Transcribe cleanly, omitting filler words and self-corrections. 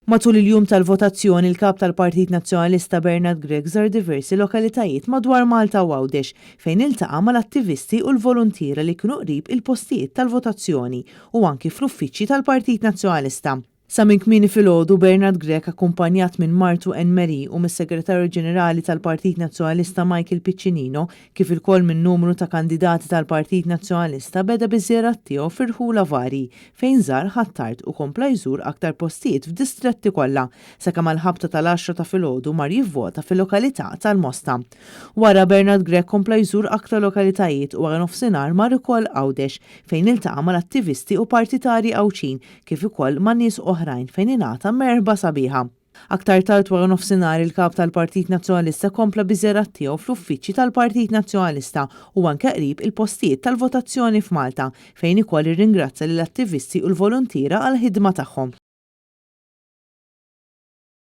Matul il-jum tal-votazzjoni, il-Kap tal-Partit Nazzjonalista Bernard Grech żar diversi lokalitajiet madwar Malta u Għawdex fejn iltaqa' mal-attivisti u l-voluntiera li kienu qrib il-postijiet tal-votazzjoni u anki fl-uffiċċji tal-Partit Nazzjonalista. Sa minn kmieni filgħodu, Bernard Grech akkumpanjat minn martu Anne Marie u mis-Segretarju Ġenerali tal-Partit Nazzjonalista Michael Piccinino kif ilkoll minn numru ta' kandidati tal-Partit Nazzjonalista beda biż-żjarat tiegħu f'irħula varji fejn żar Ħ'Attard u kompla jżur aktar postijiet f'distretti kollha sakemm għall-ħabta tal-għaxra ta' filgħodu mar jivvota fil-lokalità tal-Mosta. Wara Bernard Grech kompla jżur aktar lokalitajiet u wara nofsinhar mar ukoll Għawdex fejn iltaqa' mal-attivisti u partitarji Għawdxin kif ukoll ma' nies oħrajn fejn ingħata merħba sabiħa. Aktar tard wara nofsinhar il-Kap tal-Partit Nazzjonalista kompla biż-żjarat tiegħu fl-uffiċċji tal-Partit Nazzjonalista u anke qrib il-postijiet tal-votazzjoni f'Malta fejn ukoll irringrazza lill-attivisti u l-voluntiera għall-ħidma tagħhom.